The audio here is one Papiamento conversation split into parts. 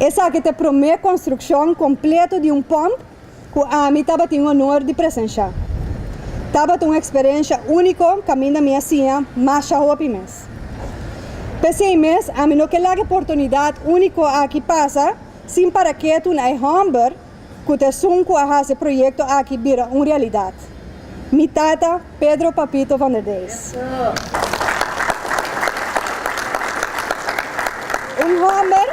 Esaki ta e promé konstrukshon kompleto di un pòmp ku ami tabatin honor di presenshá. Tabata un eksperensha úniko kaminda mi a siña masha hopi mes. P'esei mes ami no ke laga e oportunidat úniko aki pasa sin para ketu na e hòmber ku ta esun ku a hasi e proyekto aki bira un realidat, mi tata Pedro Papito van der Dijs. Un hòmber,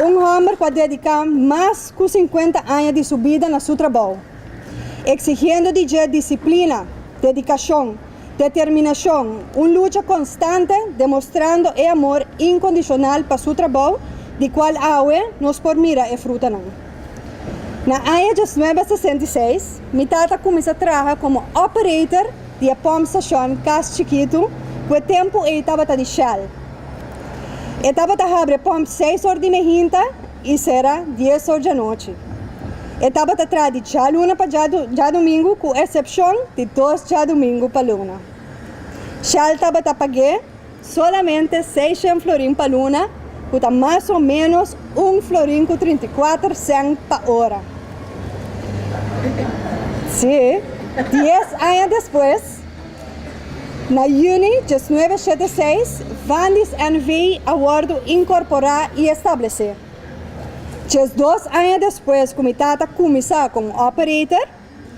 un hòmber ku a dediká mas ku sinkuenta aña di su bida na su trabou, eksigiendo di dje disiplina, dedikashon, Determinashon, un lucha konstante demostrando e amor inkondishonal pa su trabou di kual awe nos por mira e frutanan. Na aña diesnuebe sesenta i seis, mi tata kuminsá traha komo operator di e pòmpstashon Kas Chikitu ku e tempu ei tabata di Shell. E tabata habri e pòmp seis or di mehinta i sera dies or djanochi. E tabata traha di djaluna pa djadumingu ku eksepshon di dos djadumingu pa luna. Shell tabata pag'é solamente seishen florin pa luna ku ta mas o ménos un florin ku 34 sènt pa ora. Sí, dies aña despues, na yüni 1976, Vandis NV. a wòrdu inkorporá i establesé. 12 aña despues ku mi tata kuminsá komo operator,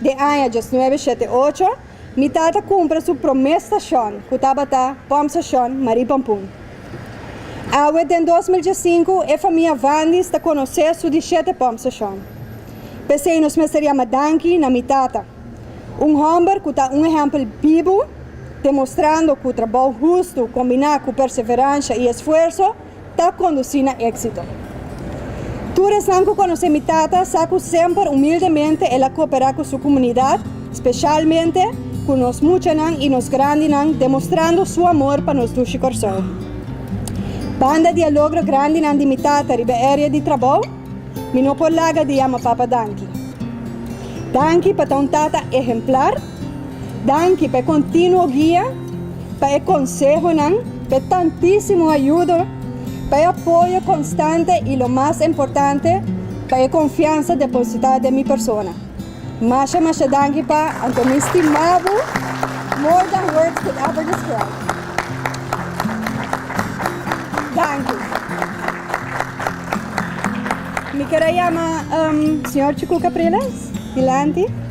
den aña 1978, mi tata kumpra su promé stashon ku tabata Pòmpstashon Marie Pampoen. Awe den 2015 e famia Vandis ta konosé su di shete pòmpstashon. P'esei nos mester yama danki na mi tata, un hòmber ku ta un ehèmpel bibu, demostrando ku trabou hustu kombiná ku perseveransha i esfuerso ta kondusí na éksito. Tur esnan ku konosé mi tata sa ku semper humildemente el a koperá ku su komunidat, speshalmente ku nos muchanan i nos grandinan, demostrando su amor pa nos dushi Kòrsou. Banda di e logro grandinan di mi tata riba e area di trabou, mi no por laga di yama papa danki. Danki pa ta un tata ehemplar. Danki pa e kontinuo guia, pa e konsehonan, pa e tantísimo ayudo, pa e apoyo konstante i lo mas importante, pa e konfiansa depositá den mi persona. Masha masha danki pa anto mi stima bo more than words could ever describe. Danki. Mi ker a yama señor Chiku Capriles dilanti.